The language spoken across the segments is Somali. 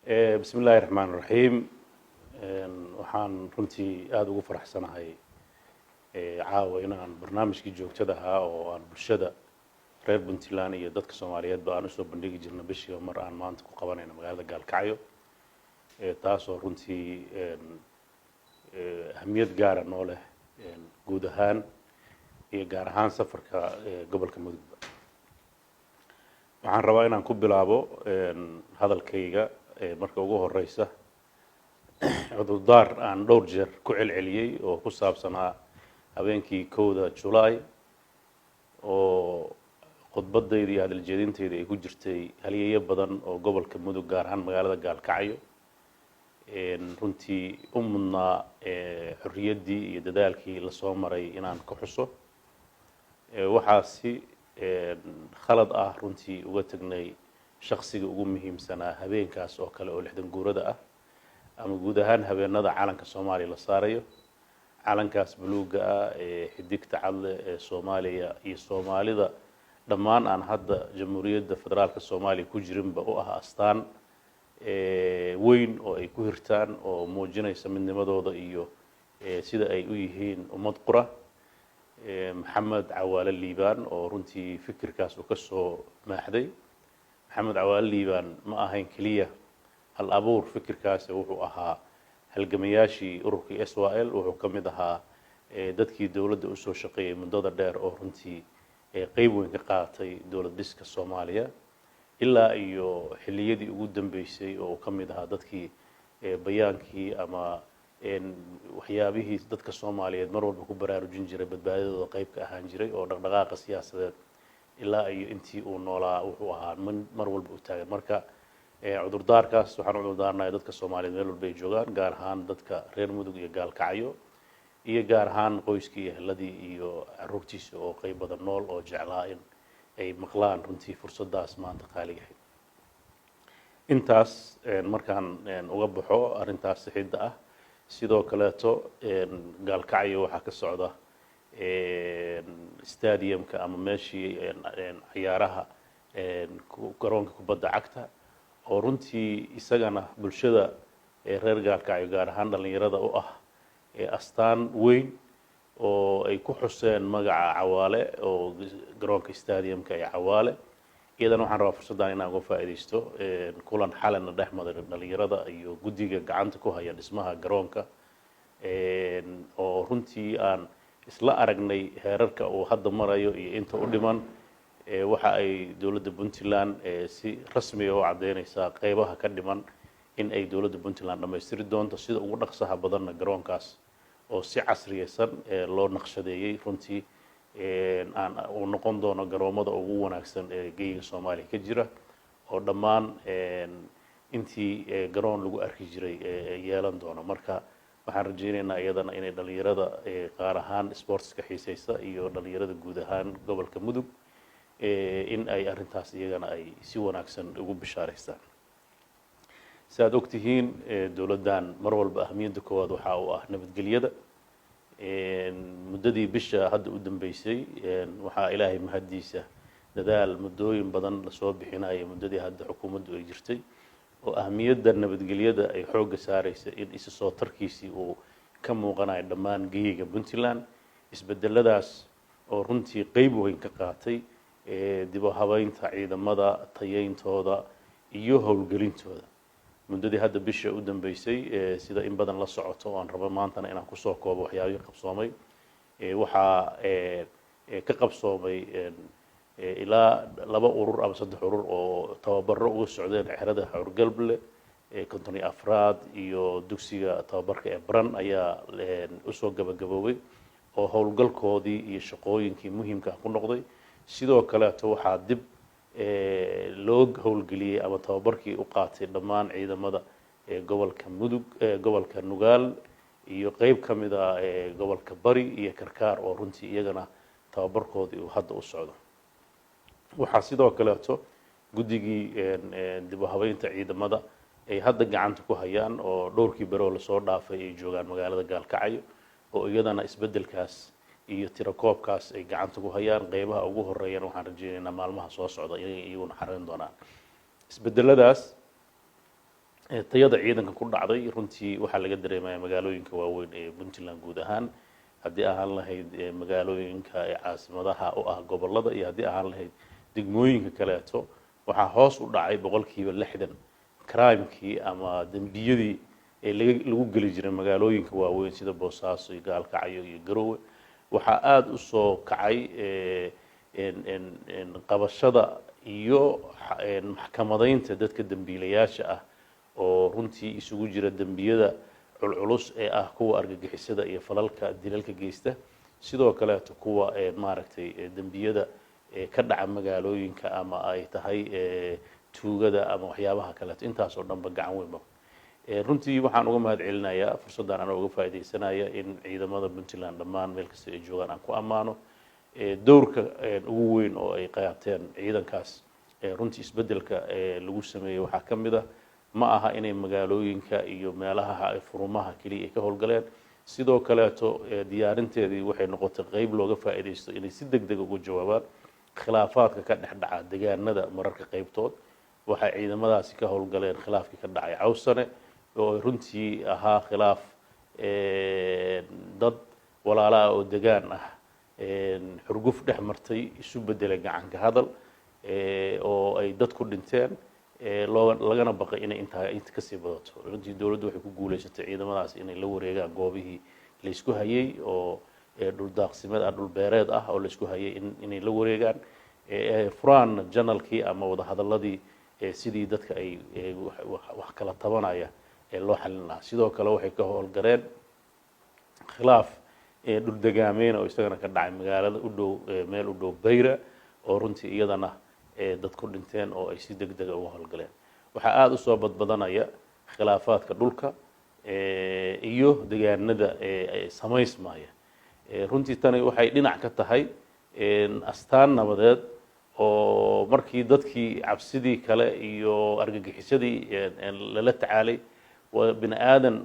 Bismi illaahi raxmaan raxiim. Waxaan runtii aada ugu faraxsanahay caawa inaan barnaamijkii joogtada ahaa oo aan bulshada reer Puntland iyo dadka Soomaaliyeedba aan usoo bandhigi jirno bishiiba mar aan maanta ku qabanayno magaalada Gaalkacyo, taasoo runtii ahamiyad gaara noo leh guud ahaan iyo gaar ahaan safarka gobolka Mudugba. Waxaan rabaa inaan ku bilaabo hadalkayga marka ugu horeysa cudurdaar aan dhowr jeer ku celceliyey oo ku saabsanaa habeenkii 1da Julaay oo khudbadayda iyo hadaljeedintayda ay ku jirtay halyeeyo badan oo gobolka Mudug, gaar ahaan magaalada Gaalkacyo, runtii u mudnaa xorriyaddii iyo dadaalkii lasoo maray inaan ka xuso. Waxaa si khalad ah runtii uga tegnay shaksiga ugu muhiimsanaa habeenkaas oo kale oo 60 guurada ah ama guud ahaan habeenada calanka Soomaaliya la saarayo, calankaas buluugga ah ee xidigta cadle ee Soomaaliya iyo Soomaalida dhammaan aan hadda Jamhuuriyadda Federaalka Soomaaliya ku jirinba u ah astaan weyn oo ay ku hirtaan oo muujinaysa midnimadooda iyo sida ay u yihiin ummad qura. Maxamed Cawaale Liibaan oo runtii fikirkaas uu ka soo maaxday. Maxamed Cawaale Liibaan ma ahayn keliya hal abuur fikirkaasi, wuxuu ahaa halgamayaashii ururkii SYL, wuxuu ka mid ahaa dadkii dowladda usoo shaqeeyey muddada dheer oo runtii qeyb weyn ka qaadatay dowlad dhiska Soomaaliya ilaa iyo xilliyadii ugu dambeysay oo uu ka mid ahaa dadkii bayaankii ama waxyaabihii dadka Soomaaliyeed mar walba ku baraarujin jiray badbaadadooda qeyb ka ahaan jiray oo dhaqdhaqaaqa siyaasadeed ilaa iyo intii uu noolaa wuxuu ahaa mar walba u taagan. Marka cudurdaarkaas waxaan u cudurdaarnaya dadka Soomaaliyeed meel walba ay joogaan, gaar ahaan dadka reer Mudug iyo Gaalkacyo, iyo gaar ahaan qoyskii iyo eheladii iyo caruurtiisa oo qeyb badan nool oo jeclaa in ay maqlaan runtii fursaddaas maanta qaaliga ahayd. Intaas markaan uga baxo arrintaas sixidda ah, sidoo kaleeto Gaalkacyo waxaa ka socda stadiumka ama meeshii ciyaaraha, garoonka kubadda cagta, oo runtii isagana bulshada reer Gaalkacyo, gaar ahaan dhallinyarada, u ah astaan weyn oo ay ku xuseen magaca Cawaale oo garoonka stadiumka ee Cawaale. Iyadana waxaan rabaa fursaddan inaan uga faa'iidaysto kulan xalina dhex maray dhallinyarada iyo guddiga gacanta ku haya dhismaha garoonka, oo runtii aan isla aragnay heerarka uu hadda marayo iyo inta u dhiman. Waxa ay dowladda Puntland si rasmiga u caddeynaysaa qeybaha ka dhiman in ay dowladda Puntland dhammaystiri doonto sida ugu dhaqsaha badanna garoonkaas oo si casriyeysan loo naqshadeeyey runtii aan uu noqon doono garoomada ugu wanaagsan ee geyiga Soomaaliya ka jira oo dhammaan intii garoon lagu arki jiray yeelan doono. Marka waxaan rajaynaynaa iyadana inay dhallinyarada qaar ahaan sportska xiiseysa iyo dhallinyarada guud ahaan gobolka Mudug in ay arrintaas iyagana ay si wanaagsan ugu bishaaraystaan. Si aad og tihiin, dowladdan mar walba ahamiyadda koowaad waxaa u ah nabadgelyada. Muddadii bisha hadda u dambeysay waxaa Ilaahay mahaddiisa dadaal muddooyin badan lasoo bixinaya muddadii hadda xukuumaddu ay jirtay oo ahamiyadda nabadgelyada ay xoogga saaraysa in isa soo tarkiisii uu ka muuqanayo dhammaan geyiga Puntland. Isbedeladaas oo runtii qeyb weyn ka qaatay dib u habeynta ciidamada, tayeyntooda iyo howlgelintooda muddadii hadda bisha u dambeysay, sida in badan la socoto oo aan rabo maantana inaan kusoo koobo waxyaabihii qabsoomay. Waxaa ka qabsoomay ilaa laba urur ama saddex urur oo tababaro uga socdeen xerada Xawrgalble 54aad iyo dugsiga tababarka ee Baran ayaa usoo gabagaboobay oo howlgalkoodii iyo shaqooyinkii muhiimka ah ku noqday. Sidoo kaleeto waxaa dib loo howlgeliyey ama tababarkii u qaatay dhammaan ciidamada gobolka Mudug, gobolka Nugaal iyo qeyb ka mid a gobolka Bari iyo Karkaar oo runtii iyagana tababarkoodii uu hadda u socdo. Waxaa sidoo kaleeto guddigii dib u habeynta ciidamada ay hadda gacanta ku hayaan oo dhowrkii beroo lasoo dhaafay ay joogaan magaalada Gaalkacyo oo iyadana isbeddelkaas iyo tirakoobkaas ay gacanta ku hayaan. Qeybaha ugu horeeyana waxaan rajeynaynaa maalmaha soo socda inay iyaguna xareyn doonaan isbedeladaas. Tayada ciidanka ku dhacday runtii waxaa laga dareemaya magaalooyinka waaweyn ee Puntland guud ahaan, haddii ahaan lahayd magaalooyinka ee caasimadaha u ah gobolada iyo haddii ahaan lahayd degmooyinka kaleeto. Waxaa hoos u dhacay 60% crimekii ama dembiyadii ee lagu geli jiray magaalooyinka waaweyn sida Boosaaso iyo Gaalkacyo iyo Garowe. Waxaa aada u soo kacay qabashada iyo maxkamadaynta dadka dembiilayaasha ah, oo runtii isugu jira dembiyada culculus ee ah kuwa argagixisada iyo falalka dilalka geysta, sidoo kaleeto kuwa maaragtay dembiyada ka dhaca magaalooyinka ama ay tahay tuugada ama waxyaabaha kaleeto. Intaas oo dhanba gacan weynba runtii waxaan uga mahad celinayaa fursaddan anoo uga faa'iidaysanaya in ciidamada Puntland dhammaan meel kasta ay joogaan aan ku ammaano dowrka ugu weyn oo ay qaateen ciidankaas. Runtii isbeddelka lagu sameeyey waxaa ka mid ah, ma aha inay magaalooyinka iyo meelaha furumaha keliya ay ka howlgaleen, sidoo kaleeto diyaarinteedii waxay noqotay qeyb looga faa'iidaysto inay si deg deg uga jawaabaan khilaafaadka ka dhex dhaca degaanada mararka qeybtood. Waxay ciidamadaasi ka howlgaleen khilaafkii ka dhacay Cawsane, oo runtii ahaa khilaaf dad walaala ah oo degaan ah xurguf dhex martay isu bedelay gacanka hadal oo ay dad ku dhinteen, loo lagana baqay inay intaa inta kasii badato. Runtii dowladdu waxay ku guulaysatay ciidamadaas inay la wareegaan goobihii laysku hayay oo dhul daaqsimeed ah, dhul beereed ah oo laysku hayay, in inay la wareegaan, furaan channelkii ama wadahadaladii sidii dadka ay wax kala tabanaya ee loo xalin lahaa. Sidoo kale waxay ka howlgaleen khilaaf dhul degaameyn oo isagana ka dhacay magaalada u dhow, meel u dhow Bayra, oo runtii iyadana dad ku dhinteen oo ay si deg dega uga howlgaleen. Waxaa aada u soo badbadanaya khilaafaadka dhulka iyo degaanada samaysmaya. Runtii tani waxay dhinac ka tahay astaan nabadeed oo markii dadkii cabsidii kale iyo argagixisadii lala tacaalay, waa bini aadan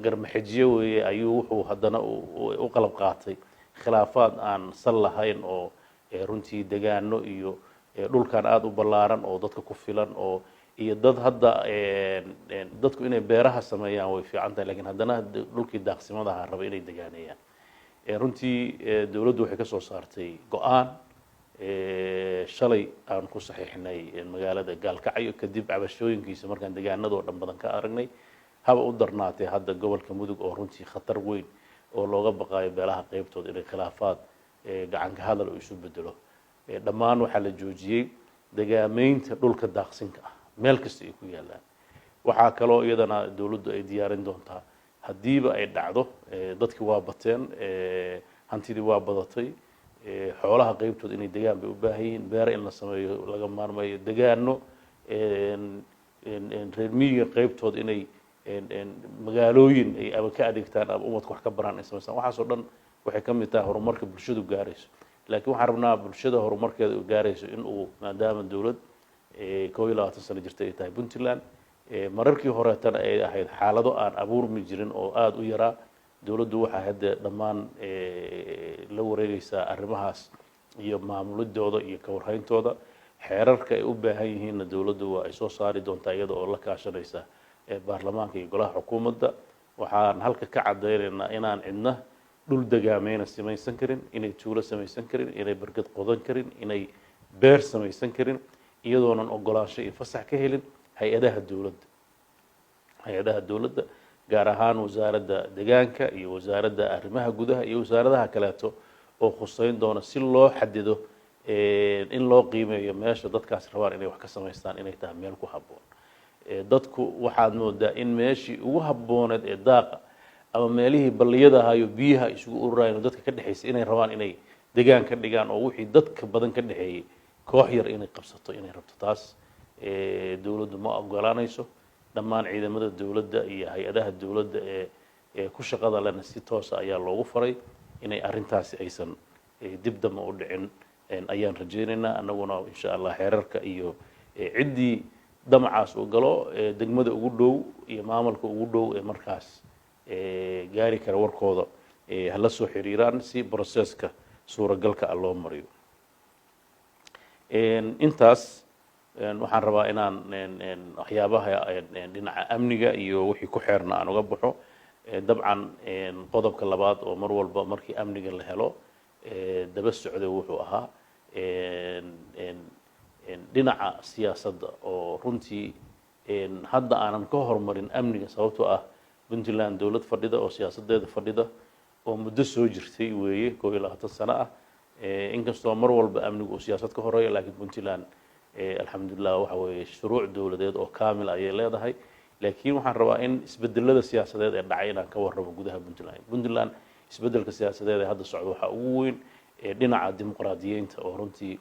garmaxejiye weeye, ayuu wuxuu haddana u qalab qaatay khilaafaad aan sal lahayn oo runtii degaano iyo dhulkan aada u ballaaran oo dadka ku filan oo iyo dad hadda dadku inay beeraha sameeyaan way fiican tahay, lakiin haddana dhulkii daaqsimadaha raba inay degaaneeyaan. Runtii dowladdu waxay ka soo saartay go-aan shalay aan ku saxiixnay magaalada Gaalkacyo, kadib cabashooyinkiisa markaan degaanadoo dhan badan ka aragnay, haba u darnaatay hadda gobolka Mudug oo runtii khatar weyn oo looga baqaayo beelaha qeybtood inay khilaafaad gacanka hadal oo isu bedelo. Dhammaan waxaa la joojiyey degaameynta dhulka daaqsinka ah meel kasta ay ku yaalaan. Waxaa kaloo iyadana dowladdu ay diyaarin doontaa, haddiiba ay dhacdo, dadkii waa bateen, hantidii waa badatay, xoolaha qeybtood inay degaan bay u baahan yihiin, beere in la sameeyo laga maarmayo, degaano reer miyiga qeybtood inay magaalooyin ay ama ka adeegtaan ama umadka wax ka baraan ay samaystaan. Waxaas oo dhan waxay ka mid tahay horumarka bulshadu gaarayso. Laakiin waxaan rabnaa bulshada horumarkeeda u gaarayso in uu, maadaama dowlad 21 sano jirta ay tahay Puntland, mararkii horeetana ay ahayd xaalado aan abuurmi jirin oo aada u yaraa, dowladdu waxaa hadda dhammaan la wareegaysaa arrimahaas iyo maamulidooda iyo kawarhayntooda. Xeerarka ay u baahan yihiinna dowladdu waa ay soo saari doontaa iyada oo la kaashanaysa baarlamaanka iyo golaha xukuumadda. Waxaan halka ka caddaynaynaa inaan cidna dhul degaameyna samaysan karin, inay tuulo samaysan karin, inay barkad qodan karin, inay beer samaysan karin, iyadoonan ogolaansho iyo fasax ka helin hay-adaha dowladda, hay-adaha dowladda, gaar ahaan Wasaaradda Deegaanka iyo Wasaaradda Arrimaha Gudaha iyo wasaaradaha kaleeto oo khuseyn doona, si loo xadido in loo qiimeeyo meesha dadkaas rabaan inay wax ka samaystaan inay tahay meel ku habboon. Dadku waxaad moodaa in meeshii ugu habbooneed ee daaqa ama meelihii balliyada ahayo biyaha isugu ururayan dadka ka dhexaysay inay rabaan inay degaan ka dhigaan, oo wixii dadka badan ka dhexeeyey koox yar inay qabsato inay rabto. Taas dowladdu ma ogolaanayso. Dhammaan ciidamada dowladda iyo hay-adaha dowladda ee ku shaqada lena si toosa ayaa loogu faray inay arrintaasi aysan dib damba u dhicin ayaan rajaynaynaa annaguna, insha Allah. Xeerarka iyo ciddii damacaas uu galo, degmada ugu dhow iyo maamulka ugu dhow ee markaas gaari kara warkooda hala soo xiriiraan si processka suuragalka ah loo mariyo. Intaas Waxaan rabaa inaan waxyaabaha dhinaca amniga iyo wixii ku xeerna aan uga baxo. Dabcan qodobka labaad oo mar walba markii amniga la helo daba socday wuxuu ahaa dhinaca siyaasadda, oo runtii hadda aanan ka horumarin amniga, sababtoo ah Puntland dowlad fadhida oo siyaasaddeeda fadhida oo muddo soo jirtay weeye, 21 sano ah. Inkastoo mar walba amnigu uu siyaasad ka horeeyo, laakiin Puntland, alxamdulilah, waxa weeye shuruuc dowladeed oo kaamil ayay leedahay. Laakiin waxaan rabaa in isbedelada siyaasadeed ee dhacay inaan ka warramo gudaha Puntland. Puntland isbedelka siyaasadeed ee hadda socda waxaa ugu weyn dhinaca dimuqraadiyeynta, oo runtii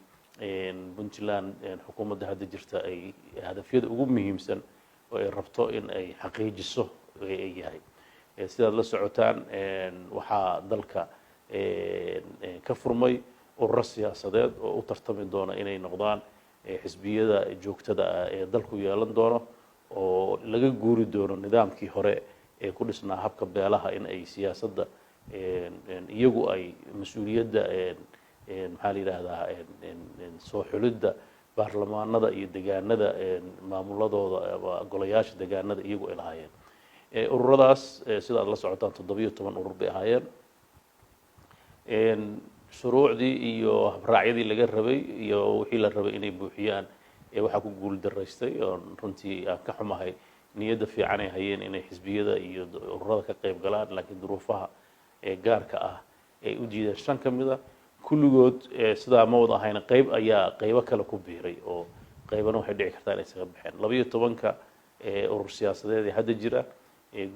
Puntland xukuumadda hadda jirta ay hadafyada ugu muhiimsan oo ay rabto in ay xaqiijiso ay yahay. Sidaad la socotaan, waxaa dalka ka furmay ururo siyaasadeed oo u tartami doona inay noqdaan xisbiyada joogtada ah ee dalku yeelan doono, oo laga guuri doono nidaamkii hore ee ku dhisnaa habka beelaha, in ay siyaasadda iyagu ay mas-uuliyadda, maxaa la yidhaahdaa, soo xulidda baarlamaanada iyo degaanada maamuladooda ama golayaasha degaanada iyagu ay lahaayeen. Ururadaas, sida aad la socotaan, 17 urur bay ahaayeen. Shuruucdii iyo habraacyadii laga rabay iyo wixii la rabay inay buuxiyaan waxaa ku guul daraystay, oo runtii aan ka xumahay, niyadda fiican ay hayeen inay xisbiyada iyo ururada ka qayb galaan, laakiin duruufaha ee gaarka ah ay u diideen shan ka mid a. Kulligood sidaa ma wada ahayn, qayb ayaa qaybo kale ku biiray, oo qaybana waxay dhici kartaa inay isaga baxeen. 12-ka urur siyaasadeed ee hadda jira,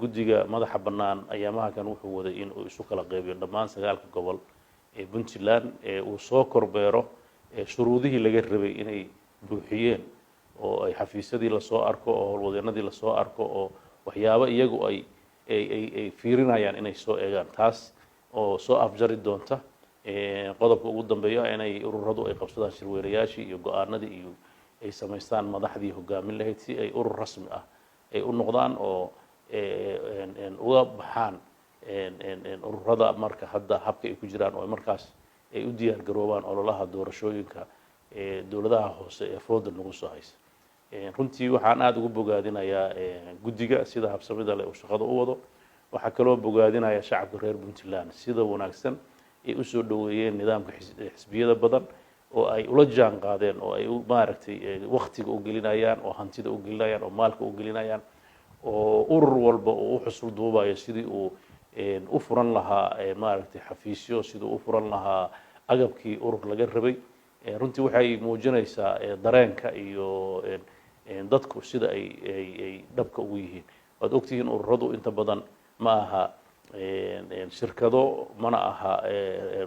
guddiga madaxa bannaan ayaamaha kan wuxuu waday in uu isu kala qaybiyo dhammaan sagaalka gobol ee Puntland, uu soo korbeero shuruudihii laga rabay inay buuxiyeen, oo ay xafiisyadii lasoo arko, oo howlwadeenadii lasoo arko, oo waxyaabo iyagu ay fiirinayaan inay soo eegaan, taas oo soo afjari doonta qodobka ugu dambeeya, inay ururadu ay qabsadaan shirweynayaashii iyo go-aanadii iyo ay samaystaan madaxdii hogaamin lahayd, si ay urur rasmi ah ay u noqdaan oo uga baxaan ururada marka hadda habka ay ku jiraan, oo markaas ay u diyaar garoobaan ololaha doorashooyinka dowladaha hoose ee fooda nagu soo haysa. Runtii waxaan aada ugu bogaadinayaa guddiga sida habsamida leh uu shaqada u wado. Waxaa kaloo bogaadinaya shacabka reer Puntland sida wanaagsan ay usoo dhoweeyeen nidaamka xisbiyada badan, oo ay ula jaan qaadeen, oo ay maaragtay waktiga u gelinayaan, oo hantida u gelinayaan, oo maalka u gelinayaan, oo urur walba uu u xusul duubayo sidii uu u furan lahaa maaragtay xafiisyo, sidii u furan lahaa agabkii urur laga rabay. Runtii waxay muujinaysaa dareenka iyo dadku sida ay dhabka ugu yihiin. Waad ogtihiin, ururadu inta badan ma aha shirkado, mana aha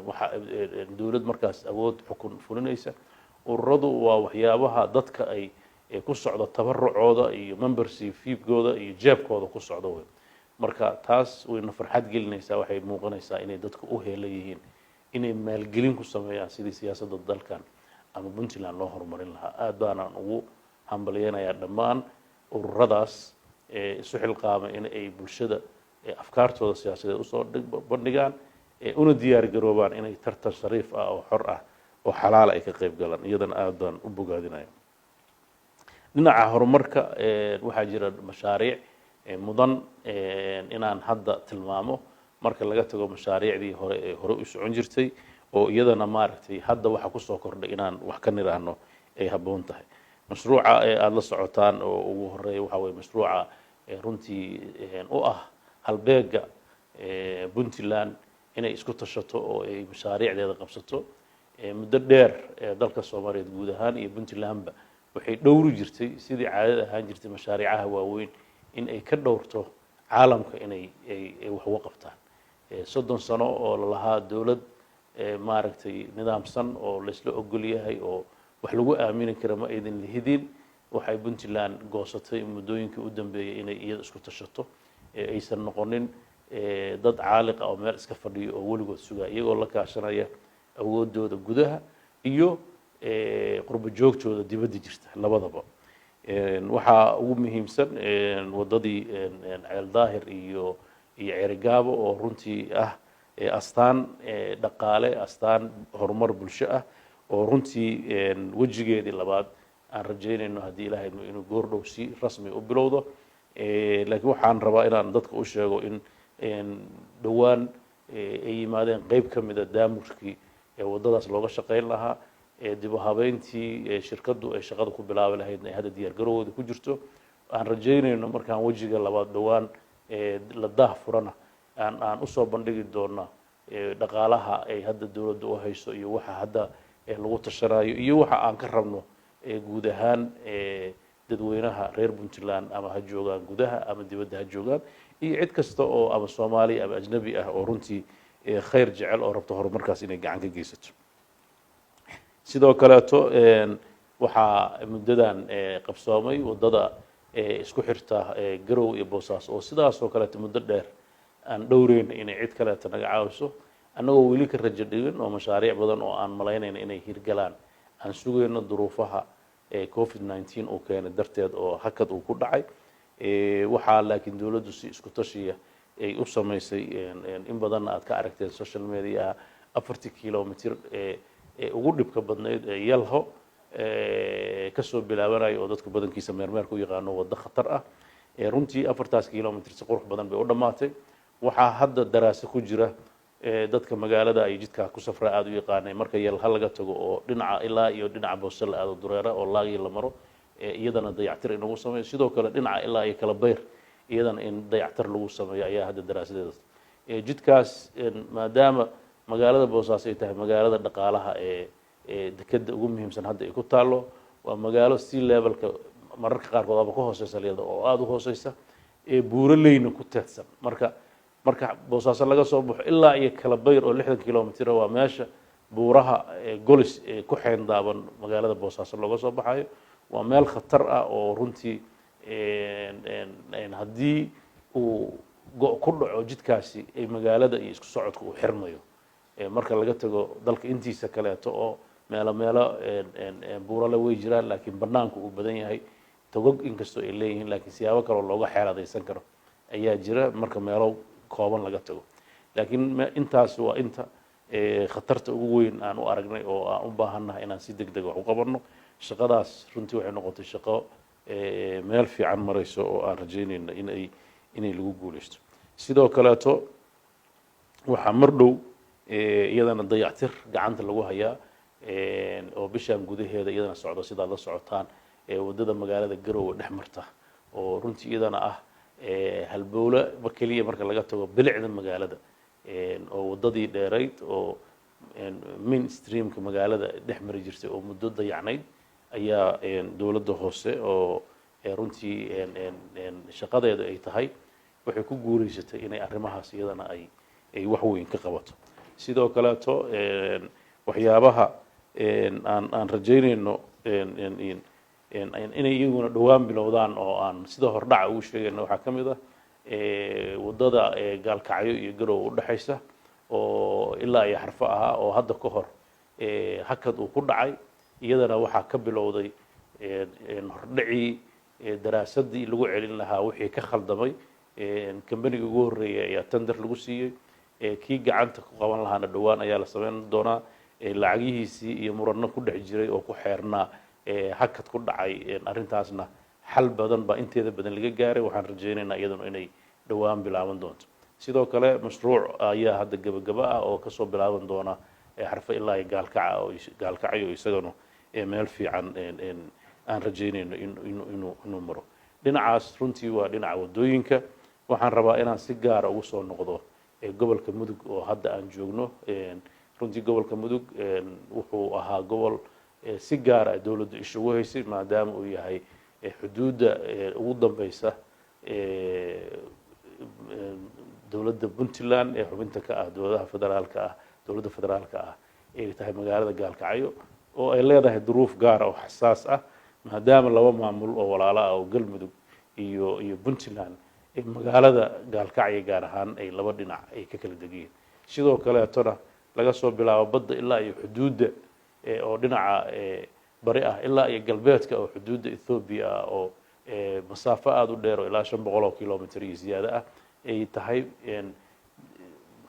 waxa dowlad markaas awood xukun fulinaysa. Ururadu waa waxyaabaha dadka ay ku socdo tabarucooda iyo membership fee-gooda iyo jeebkooda ku socdo wey. Marka taas wayna farxad gelinaysaa, waxay muuqanaysaa inay dadku u heelan yihiin inay maalgelin ku sameeyaan sidii siyaasadda dalkan ama Puntland loo horumarin lahaa. Aad baanaan ugu hambalyeynayaa dhammaan ururadaas isu xilqaamay in ay bulshada afkaartooda siyaasadeed usoo bandhigaan, una diyaar garoobaan inay tartan shariif ah oo xor ah oo xalaala ay ka qayb galaan. Iyadana aad baan u bogaadinaya. Dhinaca horumarka, waxaa jira mashaariic mudan inaan hadda tilmaamo, marka laga tago mashaariicdii hore ee hore u socon jirtay, oo iyadana maaragtay hadda waxa kusoo kordhay inaan wax ka niraahno ay habboon tahay. Mashruuca ee aada la socotaan oo ugu horeeya waxaa weye mashruuca runtii u ah halbeega Puntland inay isku tashato oo ay mashaariicdeeda qabsato. Muddo dheer dalka Soomaaliyeed guud ahaan iyo Puntlandba waxay dhowri jirtay, sidii caadada ahaan jirtay, mashaariicaha waaweyn in ay ka dhowrto caalamka inay ay wax uga qabtaan. 30 sano oo lalahaa dowlad maaragtay nidaamsan oo laysla ogol yahay oo wax lagu aamini kara ma aydin lihidin. Waxay Puntland goosatay muddooyinkii u dambeeyey inay iyada isku tashato, aysan noqonin dad caaliq ah oo meel iska fadhiyo oo weligood sugaa, iyagoo la kaashanaya awoodooda gudaha iyo qurbo joogtooda dibadda jirta labadaba. Waxaa ugu muhiimsan waddadii Ceel Daahir iyo Ceerigaabo, oo runtii ah astaan dhaqaale, astaan horumar bulsho ah, oo runtii wejigeedii labaad Aan rajaynayno, haddii Ilahay inuu goordhow si rasmi u bilowdo. Laakiin waxaan rabaa inaan dadka u sheego in dhowaan ay yimaadeen qeyb ka mida daamurkii ee waddadaas looga shaqayn lahaa, dib u habeyntii shirkaddu ay shaqada ku bilaabi lahaydna ay hadda diyaar garowooda ku jirto. Aan rajaynayno markaan wejiga labaad dhowaan la daah furana aan usoo bandhigi doona dhaqaalaha ay hadda dowladda u hayso iyo waxa hadda lagu tashanayo iyo waxa aan ka rabno guud ahaan dadweynaha reer Puntland, ama ha joogaan gudaha ama dibadda ha joogaan, iyo cid kasta oo ama Soomaaliya ama ajnabi ah oo runtii khayr jecel oo rabto horumarkaas inay gacan ka geysato. Sidoo kaleeto, waxaa muddadan qabsoomay waddada isku xirta Garow iyo Boosaaso, oo sidaasoo kaleeto muddo dheer aan dhowreyna inay cid kaleeto naga caawiso, annagoo weli ka rajo dhigin oo mashaariic badan oo aan malaynayna inay hirgalaan aan sugayno, duruufaha COVID-19 uu keenay darteed oo hakad uu ku dhacay. Waxaa laakiin dowladdu si isku tashiya ay u samaysay, in badanna aad ka aragteen social mediaha, 4-tii kilomitr ee ugu dhibka badnayd ee Yalho kasoo bilaabanayo, oo dadka badankiisa meermeerka u yaqaano waddo khatar ah. Runtii 4-taas kilomitr si qurux badan bay u dhammaatay. Waxaa hadda daraaso ku jira, dadka magaalada ay jidkaa ku safraa aada u yaqaanay, marka Yalha laga tago oo dhinaca ilaa iyo dhinaca Boose la aado, Dureera oo laagii la maro, iyadana dayactir in lagu sameeyo. Sidoo kale dhinaca ilaa iyo kala bayr iyadana in dayactir lagu sameeyo ayaa hadda daraasadeeda. Jidkaas, maadaama magaalada Boosaaso ay tahay magaalada dhaqaalaha ee dekeda ugu muhiimsan hadda ay ku taalo, waa magaalo sea levelka mararka qaarkood aba ka hooseysa liyada oo aada u hooseysa, ee buuraleyna ku teedsan. Marka Boosaaso laga soo baxo ilaa iyo kala bayr oo 60 kilomitr, waa meesha buuraha Golis ee ku xeendaaban magaalada Boosaaso looga soo baxayo. Waa meel khatar ah oo runtii haddii uu go' ku dhaco jidkaasi ay magaalada iyo isku socodka uu xirmayo. Marka laga tago dalka intiisa kaleeto oo meelo meelo buurale way jiraan, laakiin banaanku uu badan yahay, togog inkastoo ay leeyihiin, laakiin siyaabo kaloo looga xeeladaysan karo ayaa jira marka meelo kooban laga tago. Laakiin intaas waa inta khatarta ugu weyn aan u aragnay oo aan u baahannahay inaan si deg deg wax u qabanno. Shaqadaas runtii waxay noqotay shaqo meel fiican marayso oo aan rajaynayno inay lagu guuleysto. Sidoo kaleeto, waxaa mar dhow iyadana dayactir gacanta lagu hayaa oo bishaan gudaheeda iyadana socdo, sidaad la socotaan, waddada magaalada Garowe dhex marta, oo runtii iyadana ah halbowle keliya marka laga tago bilicda magaalada, oo waddadii dheerayd oo main streamka magaalada dhex mari jirtay oo muddo dayacnayd ayaa dowladda hoose oo runtii shaqadeeda ay tahay waxay ku guuleysatay inay arrimahaas iyadana ay wax weyn ka qabato. Sidoo kaleeto, waxyaabaha aan rajaynayno inay iyaguna dhowaan bilowdaan oo aan sida hordhaca ugu sheegayno waxaa ka mid ah waddada Gaalkacyo iyo Garowe udhexaysa oo ilaa iyo Xarfo ahaa, oo hadda ka hor hakad uu ku dhacay. Iyadana waxaa ka bilowday hordhacii daraasadii lagu celin lahaa wixii ka khaldamay. Kambanigii ugu horreeyay ayaa tender lagu siiyey, kii gacanta ku qaban lahaana dhowaan ayaa la sameyn doonaa. Lacagihiisii iyo muranno ku dhex jiray oo ku xeernaa hakad ku dhacay arrintaasna xal badan baa inteeda badan laga gaaray. Waxaan rajaynaynaa iyaduna inay dhowaan bilaaban doonto. Sidoo kale, mashruuc ayaa hadda gebagaba ah oo kasoo bilaaban doona Xarfo ilaa iyo Gaalkaca oo Gaalkacyo, isagana meel fiican aan rajaynayno inuu maro dhinacaas. Runtii waa dhinaca waddooyinka. Waxaan rabaa inaan si gaara ugu soo noqdo gobolka Mudug oo hadda aan joogno. Runtii gobolka Mudug wuxuu ahaa gobol si gaara ay dowladdu isha ugu haysay, maadaama uu yahay xuduudda ugu dambeysa dowladda Puntland ee xubinta ka ah dowladaha federaalka ah, dowladda federaalka ah ay tahay magaalada Gaalkacyo, oo ay leedahay duruuf gaara oo xasaas ah, maadaama laba maamul oo walaalo ah oo Galmudug iyo Puntland ee magaalada Gaalkacyo gaar ahaan ay laba dhinac ay ka kala degiyiin. Sidoo kaleetona laga soo bilaabo badda ilaa iyo xuduudda oo dhinaca bari ah ilaa iyo galbeedka oo xuduudda Ethoobiya ah, oo masaafo aada u dheer oo ilaa 500 kilomitr iyo ziyaado ah ay tahay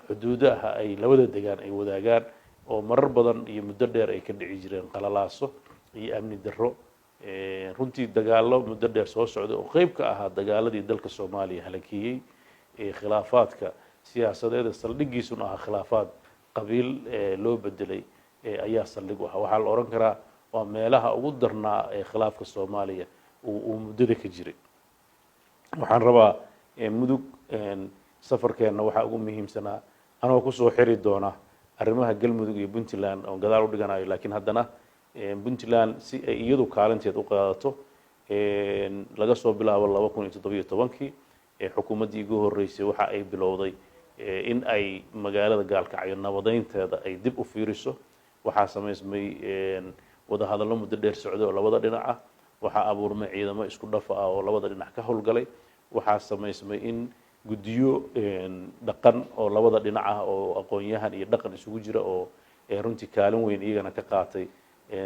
xuduudaha ay labada degaan ay wadaagaan, oo marar badan iyo muddo dheer ay ka dhici jireen qalalaaso iyo amni darro. Runtii dagaallo muddo dheer soo socday oo qeyb ka ahaa dagaaladii dalka Soomaaliya halakiyey, khilaafaadka siyaasadeeda saldhigiisuna ahaa khilaafaad qabiil loo bedelay ayaa saldhig u ahaa. Waxaa la odhan karaa waa meelaha ugu darnaa ee khilaafka Soomaaliya uu muddada ka jiray. Waxaan rabaa Mudug safarkeenna waxaa ugu muhiimsanaa, anoo kusoo xiri doona arrimaha Galmudug iyo Puntland oon gadaal u dhiganayo, laakiin haddana Puntland si ay iyadu kaalinteed u qaadato, laga soo bilaabo 2017-kii xukuumaddii ugu horreysay waxa ay bilowday in ay magaalada Gaalkacyo nabadeynteeda ay dib u fiiriso. Waxaa samaysmay wadahadallo muddo dheer socday oo labada dhinac ah. Waxaa abuurmay ciidamo isku dhafa ah oo labada dhinac ka howlgalay. Waxaa samaysmay in guddiyo dhaqan oo labada dhinac ah oo aqoon-yahan iyo dhaqan isugu jira oo runtii kaalin weyn iyagana ka qaatay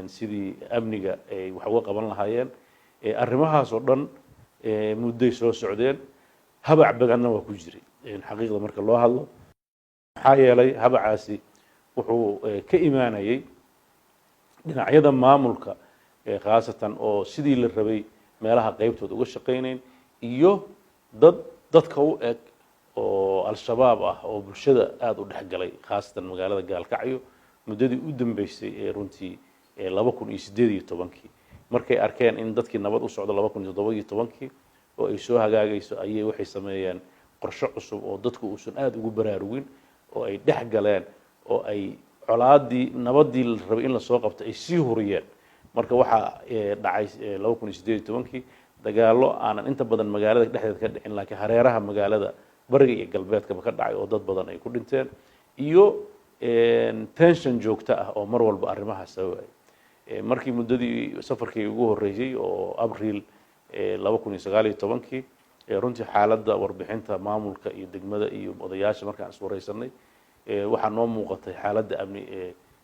sidii amniga ay wax uga qaban lahaayeen. Arrimahaas oo dhan mudday soo socdeen, habac badanna waa ku jiray xaqiiqda marka loo hadlo, maxaa yeelay habacaasi wuxuu ka imaanayay dhinacyada maamulka, khaasatan oo sidii la rabay meelaha qeybtood uga shaqaynayn, iyo dad dadka u eg oo Al-Shabaab ah oo bulshada aada u dhex galay, khaasatan magaalada Gaalkacyo muddadii u dambeysay ee runtii 2018-kii. Markay arkeen in dadkii nabad u socdo 2017-kii oo ay soo hagaagayso, ayay waxay sameeyeen qorshe cusub oo dadku uusan aada ugu baraarugin, oo ay dhex galeen oo ay colaadii nabaddii la rabay in lasoo qabto ay sii huriyeen. Marka waxaa dhacay 2018-kii dagaallo aanan inta badan magaalada dhexdeeda ka dhicin, laakiin hareeraha magaalada bariga iyo galbeedkaba ka dhacay oo dad badan ay ku dhinteen, iyo tension joogto ah oo mar walba arrimahaas sababayay. Markii muddadii safarkii ugu horreysay oo Abriil 2019-kii, runtii xaaladda warbixinta maamulka iyo degmada iyo odayaasha markaan iswareysanay, waxaa noo muuqatay xaaladda amni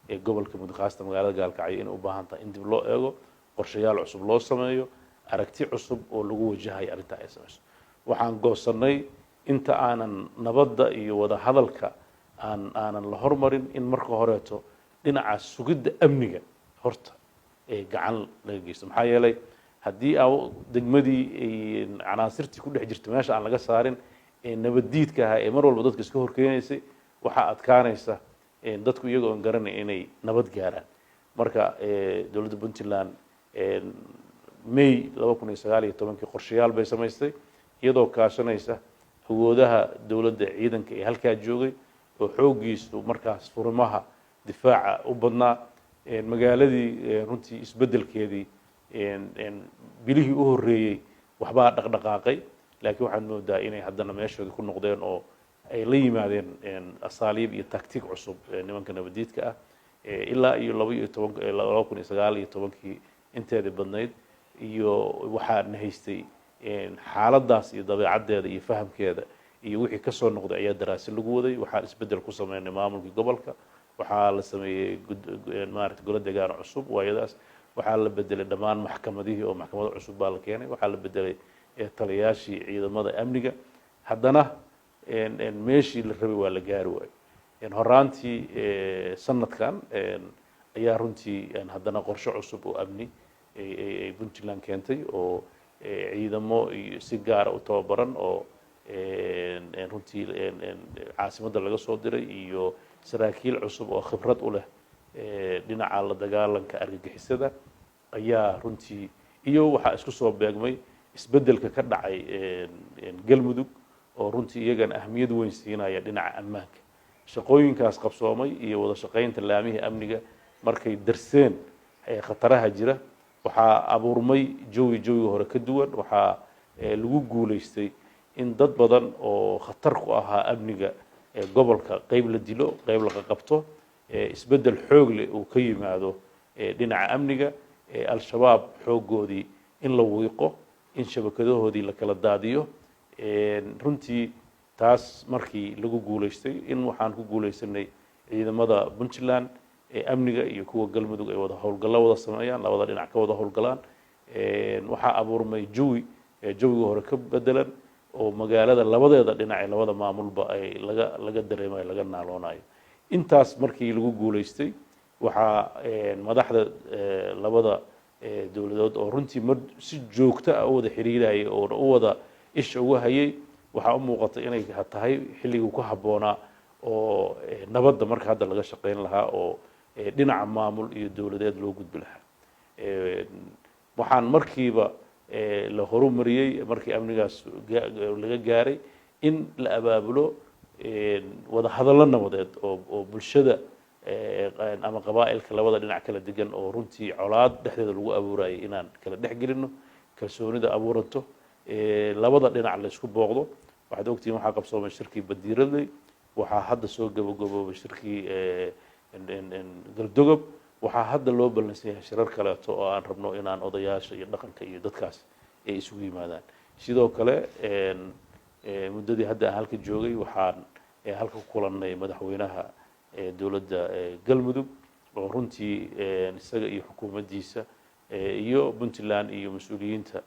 ee gobolka Mudug, khaasatan magaalada Gaalkacyo, inay u baahan tahay in dib loo eego, qorshayaal cusub loo sameeyo, aragti cusub oo lagu wajahayo arrintaa ay samayso. Waxaan goosanay inta aanan nabadda iyo wada hadalka aanan la hormarin in marka horeeto dhinaca sugidda amniga horta ee gacan laga geysto, maxaa yeelay haddii aa degmadii canaasirtii ku dhex jirta meesha aan laga saarin ee nabaddiidka ahaa ee mar walba dadka iska horkeenaysay, waxaa adkaanaysa dadku iyaga oon garanay inay nabad gaaraan. Marka dowladda Puntland May 2019-kii qorshayaal bay samaystay, iyadoo kaashanaysa awoodaha dowladda, ciidanka ee halkaa joogay oo xooggiisu markaas furimaha difaaca u badnaa. Magaaladii runtii isbeddelkeedii bilihii u horreeyey waxbaa dhaqdhaqaaqay, laakiin waxaad moodaa inay haddana meeshoodii ku noqdeen oo ay la yimaadeen asaaliib iyo tactic cusub nimanka nabadiidka ah. Ilaa iyo 12, 2019-kii inteedii badnayd iyo waxaa na haystay xaaladdaas iyo dabeecaddeeda iyo fahamkeeda iyo wixii kasoo noqday ayaa daraasi lagu waday. Waxaa isbeddel ku sameynay maamulkii gobolka, waxaa la sameeyey maarata golo degaan cusub waayadaas, waxaa la bedelay dhammaan maxkamadihii oo maxkamado cusub baa la keenay, waxaa la bedelay taliyaashii ciidamada amniga. Haddana meeshii la rabay waa la gaari waayo. Horaantii sanadkan ayaa runtii haddana qorshe cusub oo amni ay Puntland keentay oo ciidamo iyo si gaara u tababaran oo runtii caasimadda laga soo diray iyo saraakiil cusub oo khibrad u leh dhinaca la dagaalanka argagixisada ayaa runtii, iyo waxaa isku soo beegmay isbeddelka ka dhacay Galmudug oo runtii iyagana ahmiyad weyn siinaya dhinaca ammaanka. Shaqooyinkaas qabsoomay iyo wada shaqaynta laamihii amniga markay darseen khataraha jira, waxaa abuurmay jawi jawiga hore ka duwan. Waxaa lagu guulaystay in dad badan oo khatar ku ahaa amniga gobolka qeyb la dilo, qeyb laga qabto, isbeddel xoog leh uu ka yimaado dhinaca amniga. Al-Shabaab xooggoodii in la wiiqo, in shabakadahoodii la kala daadiyo. Runtii taas markii lagu guulaystay in waxaan ku guulaysanay ciidamada Puntland ee amniga iyo kuwa Galmudug ay wada howlgallo wada sameeyaan, labada dhinac ka wada howlgalaan. Waxaa abuurmay jawi jawiga hore ka bedelan oo magaalada labadeeda dhinac ee labada maamulba ay laga dareemayo, laga naaloonayo. Intaas markii lagu guulaystay, waxaa madaxda labada dowladood oo runtii mar si joogto ah u wada xiriirayay oona u wada isha uga hayay, waxaa u muuqata inay tahay xilligii ku habboonaa oo nabadda marka hadda laga shaqayn lahaa oo dhinaca maamul iyo dowladeed loo gudbi lahaa. Waxaan markiiba la horumariyey markii amnigaas laga gaaray in la abaabulo wada hadallo nabadeed oo bulshada ama qabaa'ilka labada dhinac kala degan oo runtii colaad dhexdeeda lagu abuurayay inaan kala dhex gelino, kalsoonida abuuranto, labada dhinac la isku booqdo. Waxaad ogtihiin waxaa qabsoomay shirkii Badiiradley, waxaa hadda soo gabagaboobay shirkii Galdogob, waxaa hadda loo ballansan yahay shirar kaleeto oo aan rabno inaan odayaasha iyo dhaqanka iyo dadkaas ay isugu yimaadaan. Sidoo kale muddadii hadda aan halka joogay waxaan halka ku kulannay madaxweynaha dowladda Galmudug oo runtii isaga iyo xukuumaddiisa iyo Puntland iyo mas-uuliyiinta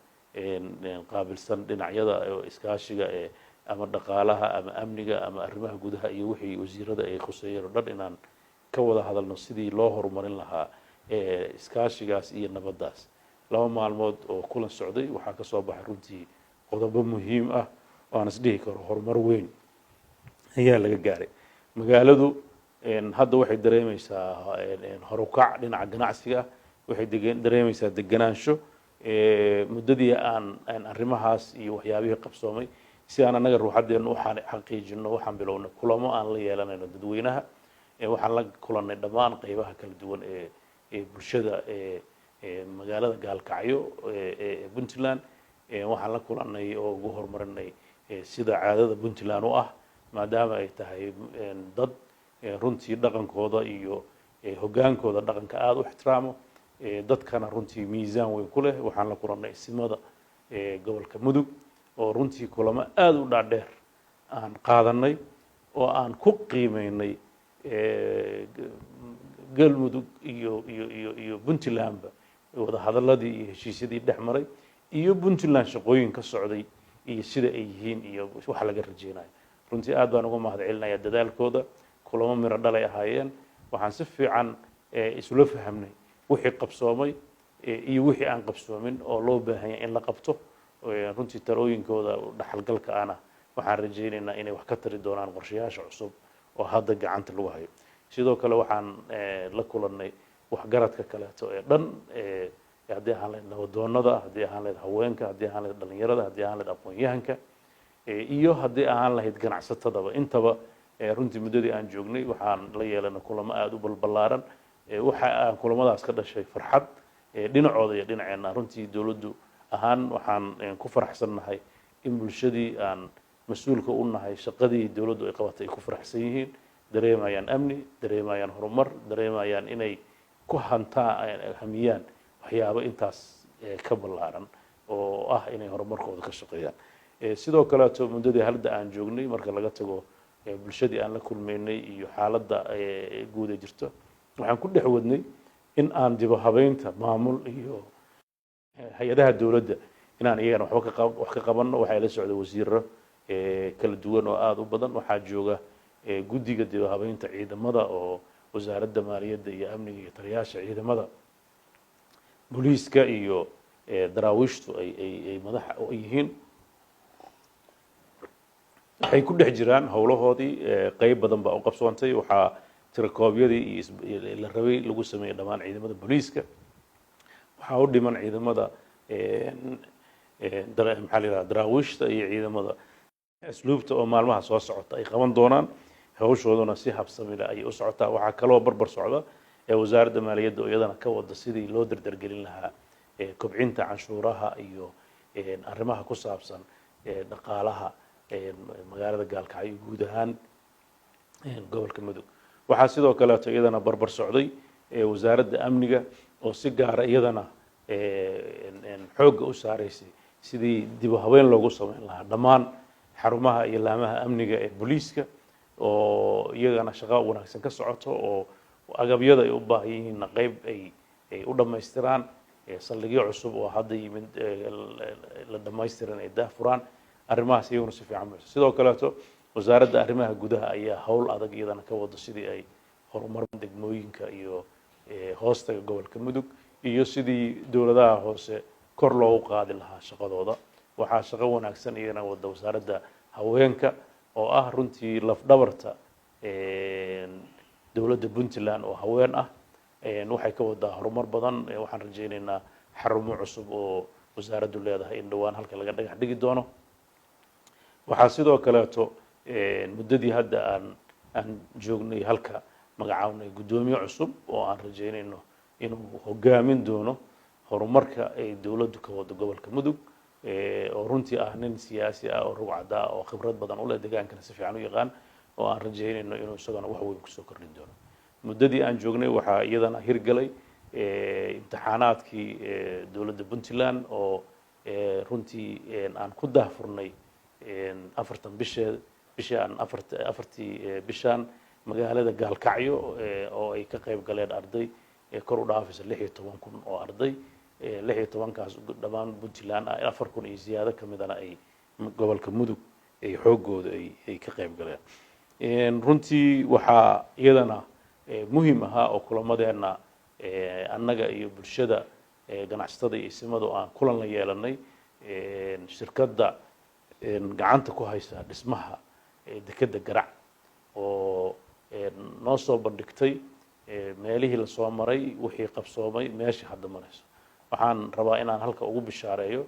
qaabilsan dhinacyada iskaashiga ee ama dhaqaalaha ama amniga ama arrimaha gudaha iyo wixii wasiirada ay khuseeyeen oo dhan inaan ka wada hadalno sidii loo horumarin lahaa iskaashigaas iyo nabaddaas. 2 maalmood oo kulan socday waxaa ka soo baxay runtii qodobo muhiim ah oo aan isdhihi karo horumar weyn ayaa laga gaaray. Magaaladu hadda waxay dareemeysaa horukac dhinaca ganacsiga ah, waxay dareemeysaa deganaansho. Muddadii aan arrimahaas iyo waxyaabihii qabsoomay si aan annaga ruuxaddeenu u xaqiijino, waxaan bilownay kulamo aan la yeelanayno dadweynaha. Waxaan la kulannay dhammaan qeybaha kala duwan ee bulshada ee magaalada Gaalkacyo ee Puntland. Waxaan la kulannay oo ugu horumarinay sida caadada Puntland u ah, maadaama ay tahay dad runtii dhaqankooda iyo hoggaankooda dhaqanka aada u ixtiraamo, dadkana runtii miisaan weyn ku leh. Waxaan la kulannay isimada gobolka Mudug oo runtii kulamo aada u dhaadheer aan qaadanay oo aan ku qiimeynay Galmudug iyo Puntlandba wada hadalladii iyo heshiisyadii dhex maray iyo Puntland shaqooyin ka socday iyo sida ay yihiin iyo waxa laga rajeynayo. Runtii aad baan uga mahad celinayaa dadaalkooda. Kulamo miro dhalay ahaayeen. Waxaan si fiican isula fahamnay wixii qabsoomay iyo wixii aan qabsoomin oo loo baahan yahay in la qabto. Runtii talooyinkooda dhaxalgalka ana waxaan rajaynaynaa inay wax ka tari doonaan qorshayaasha cusub oo hadda gacanta lagu hayo. Sidoo kale waxaan la kulannay waxgaradka kaleeto ee dhan, haddii ahaan lahayd nabadoonada, haddii ahaan lahayd haweenka, haddii ahaan lahayd dhalinyarada, haddii ahaan lahayd aqoon-yahanka iyo haddii ahaan lahayd ganacsatadaba. Intaba runtii muddadii aan joognay waxaan la yeelanay kulamo aada u balballaaran. Waxa aan kulamadaas ka dhashay farxad dhinacooda iyo dhinaceenna. Runtii dowladdu ahaan waxaan ku faraxsannahay in bulshadii aan mas-uulka u nahay shaqadii dowladdu ay qabatay ay ku faraxsan yihiin, dareemayaan amni, dareemayaan horumar, dareemayaan inay ku hantaa hamiyaan waxyaabo intaas ka ballaaran oo ah inay horumarkooda ka shaqeeyaan. Sidoo kaleeto muddadii hadda aan joognay, marka laga tago bulshadii aan la kulmaynay iyo xaaladda guud ee jirto, waxaan ku dhex wadnay in aan dibo habeynta maamul iyo hay-adaha dowladda inaan iyagana waxba ka wax ka qabanno. Waxaa la socda wasiiro kala duwan oo aada u badan. Waxaa jooga guddiga dibo habeynta ciidamada oo wasaaradda maaliyadda iyo amniga iyo taliyaasha ciidamada booliiska iyo daraawiishtu ay madaxa u yihiin. Waxay ku dhex jiraan howlahoodii. Qeyb badan baa u qabsoontay. Waxaa tirakoobyadii iyo la rabay lagu sameeyey dhammaan ciidamada booliiska. Waxaa u dhiman ciidamada, maxaa la yidhaha, daraawiishta iyo ciidamada asluubta oo maalmaha soo socota ay qaban doonaan. Hawshooduna si habsami leh ayay u socotaa. Waxaa kaloo barbar socda ee wasaaradda maaliyadda oo iyadana ka wada sidii loo dardargelin lahaa kobcinta canshuuraha iyo arrimaha ku saabsan dhaqaalaha magaalada Gaalkacyo guud ahaan gobolka Mudug. Waxaa sidoo kaleeto iyadana barbar socday wasaaradda amniga oo si gaara iyadana xoogga u saaraysay sidii dib u habeyn loogu sameyn lahaa dhammaan xarumaha iyo laamaha amniga ee booliiska oo iyagana shaqo wanaagsan ka socoto oo agabyada ay u baahan yihiinna qeyb ay u dhammaystiraan, saldhigyo cusub oo hadda yimid la dhammaystiran ay daahfuraan. Arrimahaas iyaguna si fiican buuxso. Sidoo kaleeto wasaaradda arrimaha gudaha ayaa howl adag iyadana ka wado sidii ay horumar degmooyinka iyo hoostaga gobolka Mudug Iyo sidii dowladaha hoose kor loogu qaadi lahaa shaqadooda. Waxaa shaqo wanaagsan iyagana wada Wasaaradda Haweenka, oo ah runtii lafdhabarta dowladda Puntland oo haween ah. Waxay ka wadaa horumar badan. Waxaan rajaynaynaa xarumo cusub oo wasaaraddu leedahay in dhowaan halka laga dhagax dhigi doono. Waxaa sidoo kaleeto muddadii hadda aan joognay halka magacawnay guddoomiye cusub oo aan rajaynayno inuu hogaamin doono horumarka ay dowladdu ka wado gobolka Mudug, oo runtii ah nin siyaasi ah oo rugcada ah oo khibrad badan u leh degaankana, si fiican u yaqaan, oo aan rajaynayno inuu isagana wax weyn kusoo kordhin doono. Muddadii aan joognay waxaa iyadana hirgalay imtixaanaadkii dowladda Puntland, oo runtii aan ku daahfurnay 40 bisheed, bishii aan 4-tii bishaan, magaalada Gaalkacyo, oo ay ka qayb galeen arday kor u dhaafaysa 16,000 oo arday. 16-kaas dhammaan Puntland ah, 4,000 iyo ziyaado ka midana ay gobolka Mudug ay xooggooda ay ka qayb galeen. Runtii waxaa iyadana muhim ahaa oo kulamadeenna annaga iyo bulshada, ganacsatada iyo isimadu aan kulan la yeelanay shirkadda gacanta ku haysa dhismaha dekedda Garac, oo noo soo bandhigtay meelihii lasoo maray, wixii qabsoomay, meeshii hadda marayso. Waxaan rabaa inaan halka ugu bishaareeyo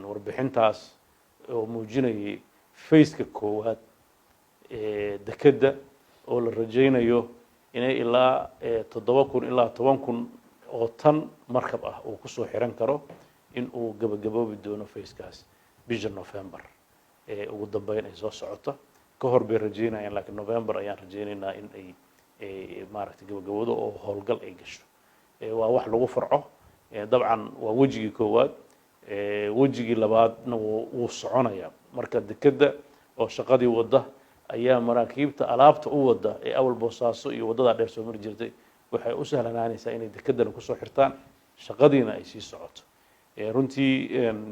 warbixintaas oo muujinayay phase-ka koowaad dekedda, oo la rajaynayo inay ilaa 7,000 ilaa 10,000 oo tan markab ah uu kusoo xiran karo, in uu gabagaboobi doono phase-kaas bisha November ugu dambeyn ay soo socoto. Ka hor bay rajaynayaan, laakiin November ayaan rajaynaynaa in ay maaragtay gabagaboodo oo howlgal ay gasho. Waa wax lagu farco. Dabcan waa wejigii koowaad, wejigii labaadna wuu soconayaa. Marka dekedda oo shaqadii wadda ayaa maraakiibta alaabta u wadda ee awal Boosaaso iyo waddadaa dheer soo mari jirtay waxay u sahlanaanaysaa inay dekeddana kusoo xirtaan, shaqadiina ay sii socoto. Runtii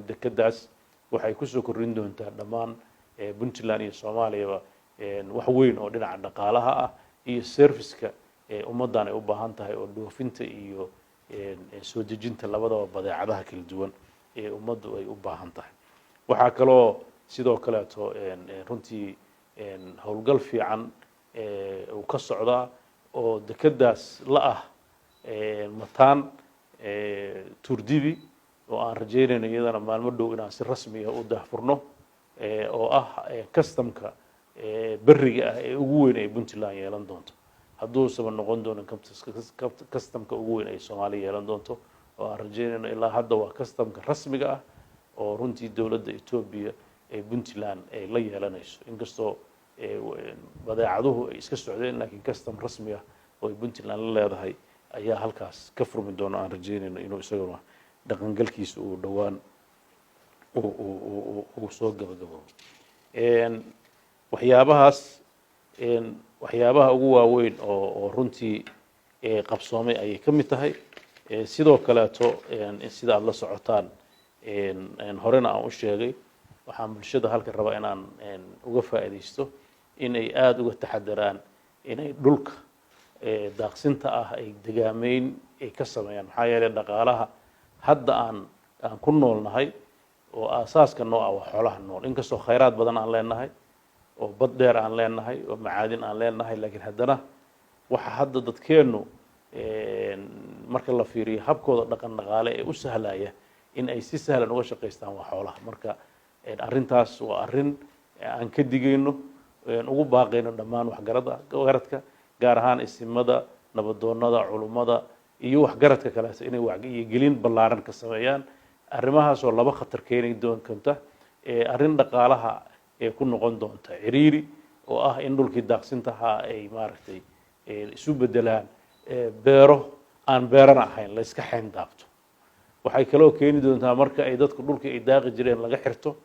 dekeddaas waxay kusoo kordhin doontaa dhammaan Puntland iyo Soomaaliyaba wax weyn oo dhinaca dhaqaalaha ah iyo service-ka ummaddan ay u baahan tahay, oo dhoofinta iyo soo dejinta labadaba badeecadaha kala duwan ee ummaddu ay u baahan tahay. Waxaa kaloo sidoo kaleeto runtii howlgal fiican uu ka socdaa oo dekeddaas la ah mataan Turdibi, oo aan rajaynayno iyadana maalmo dhow inaan si rasmi ah u daahfurno, oo ah customka berriga ah ee ugu weyn ay Puntland yeelan doonto, hadduusaba noqon doonin customka ugu weyn ay Soomaaliya yeelan doonto, oo aan rajaynayno. Ilaa hadda waa customka rasmiga ah oo runtii dowladda Etoobiya ee Puntland ay la yeelanayso, inkastoo badeecaduhu ay iska socdeen, laakiin custom rasmi ah oo ay Puntland la leedahay ayaa halkaas ka furmi doono, aan rajaynayno inuu isaguna dhaqangalkiisa uu dhowaan uu soo gabagaboobo. Waxyaabahaas, waxyaabaha ugu waaweyn oo runtii qabsoomay ayay ka mid tahay. Sidoo kaleeto, sida aada la socotaan, horena aan u sheegay, waxaan bulshada halka rabaa inaan uga faa'iidaysto in ay aada uga taxadaraan inay dhulka daaqsinta ah ay degaameyn ay ka sameeyaan, maxaa yeelay dhaqaalaha hadda aan ku noolnahay oo aasaaska noo ah waa xoolaha nool. Inkastoo khayraad badan aan leenahay oo bad dheer aan leenahay oo macaadin aan leenahay, laakiin haddana waxa hadda dadkeennu marka la fiiriyo habkooda dhaqan dhaqaale ee u sahlaya in ay si sahlan uga shaqaystaan waa xoolaha. Marka arrintaas waa arrin aan ka digayno, ugu baaqayno dhammaan waxgarada garadka, gaar ahaan isimada, nabadoonada, culummada iyo waxgaradka kaleeto, inay wacyigelin ballaaran ka sameeyaan arrimahaasoo laba khatar keeni doon karta: arrin dhaqaalaha ee ku noqon doonta ciriiri, oo ah in dhulkii daaqsintahaa ay maaragtay isu bedelaan beero aan beerana ahayn, la iska xayn daabto. Waxay kaloo keeni doontaa, marka ay dadku dhulkii ay daaqi jireen laga xirto,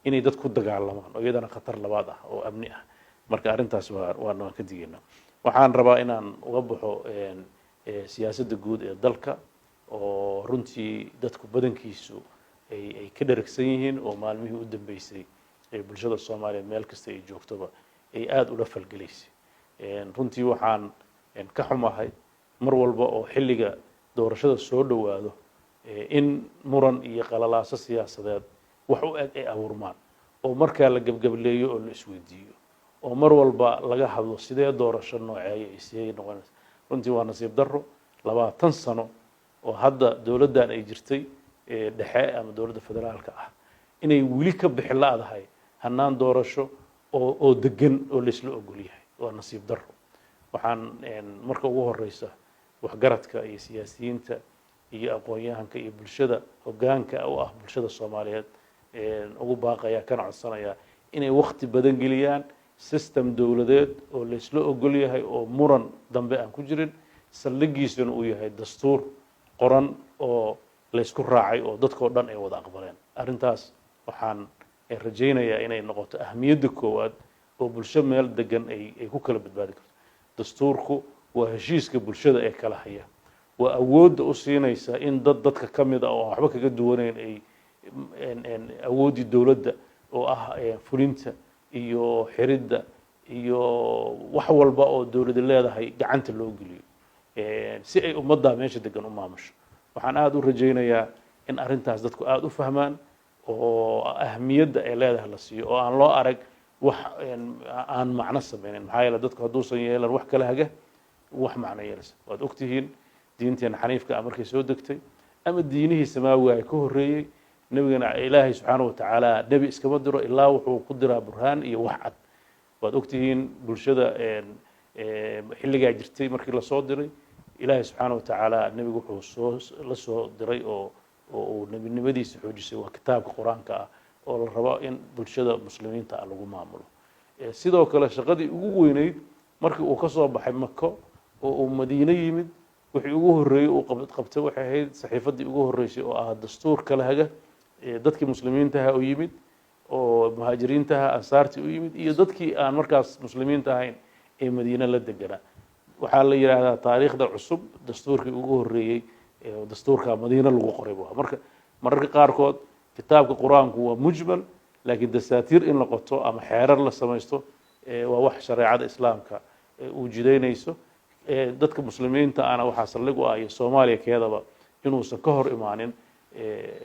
inay dad ku dagaalamaan, oo iyadana khatar labaad ah oo amni ah. Marka arrintaas waan ka digaynaa. Waxaan rabaa inaan uga baxo siyaasadda guud ee dalka, oo runtii dadku badankiisu ay ka dheragsan yihiin, oo maalmihii u dambeysay ee bulshada Soomaaliyeed meel kasta ay joogtoba ay aada ula falgelaysay. Runtii waxaan ka xumahay mar walba oo xilliga Doorashada soo dhowaado in muran iyo qalalaaso siyaasadeed wax u eg ay abuurmaan, oo markaa la gebgableeyo oo la isweydiiyo, oo mar walba laga hadlo sidee doorasho nooceeya iyo sidee noqonaysa. Runtii waa nasiib darro 20 sano oo hadda dowladdan ay jirtay dhexe ama dowladda federaalka ah inay weli ka bixi la'dahay hanaan doorasho oo degan oo laisla ogol yahay. Waa nasiib darro. Waxaan marka ugu horeysa waxgaradka iyo siyaasiyiinta iyo aqoon-yahanka iyo bulshada hoggaanka u ah bulshada Soomaaliyeed ugu baaqaya kana codsanaya inay wakti badan geliyaan system dowladeed oo laisla ogol yahay oo muran dambe aan ku jirin, saldhigiisuna uu yahay dastuur qoran oo laysku raacay oo dadkao dhan ay wada aqbaleen. Arrintaas waxaan rajaynayaa inay noqoto ahmiyadda koowaad oo bulsho meel degan ay ku kala badbaadi karto. Dastuurku waa heshiiska bulshada ee kala haya, waa awoodda u siinaysa in dad dadka ka mid ah oo aan waxba kaga duwanayn ay awooddii dowladda oo ah fulinta iyo xiridda iyo wax walba oo dowladi leedahay gacanta loo geliyo si ay ummaddaa meesha degan u maamusho. Waxaan aada u rajaynayaa in arrintaas dadku aada u fahmaan oo ahmiyadda ay leedahay la siiyo, oo aan loo arag wax aan macno sameynin. Maxaa yeele, dadku hadduusan yeelan wax kala haga, wax macno yeelaysa. Waad ogtihiin diinteena xaniifka ah markay soo degtay ama diinihii samaawiga ay ka horreeyey, nebigana Ilaahay subxaana wa tacaala nebi iskama diro ilaa wuxuu ku diraa burhaan iyo wax cad. Waad ogtihiin bulshada xilligaa jirtay markii lasoo diray, Ilaahay subxaana wa tacaala nebigu wuxuu soo la soo diray oo uu nebinimadiisa xoojisay waa kitaabka Qur-aanka ah oo la rabo in bulshada muslimiinta ah lagu maamulo. Sidoo kale, shaqadii ugu weyneyd markii uu ka soo baxay Mako oo uu Madiine yimid, wixii ugu horreeyey uu qabtay waxay ahayd saxiifaddii ugu horreysay oo ah dastuur kala haga dadkii muslimiintaha u yimid oo muhaajiriintaha, ansaartii u yimid iyo dadkii aan markaas muslimiinta ahayn ee Madiine la deganaa. Waxaa la yidhaahdaa taariikhda cusub dastuurkii ugu horreeyey dastuurka Madiine lagu qoray bu ahaa. Marka mararka qaarkood kitaabka Qur-aanku waa mujmal, laakiin dasaatiir in la qoto ama xeerar la samaysto waa wax shareecada Islaamka uu jidaynayso. Dadka muslimiinta ana waxaa saldhig u ah iyo Soomaaliya keedaba inuusan ka hor imaanin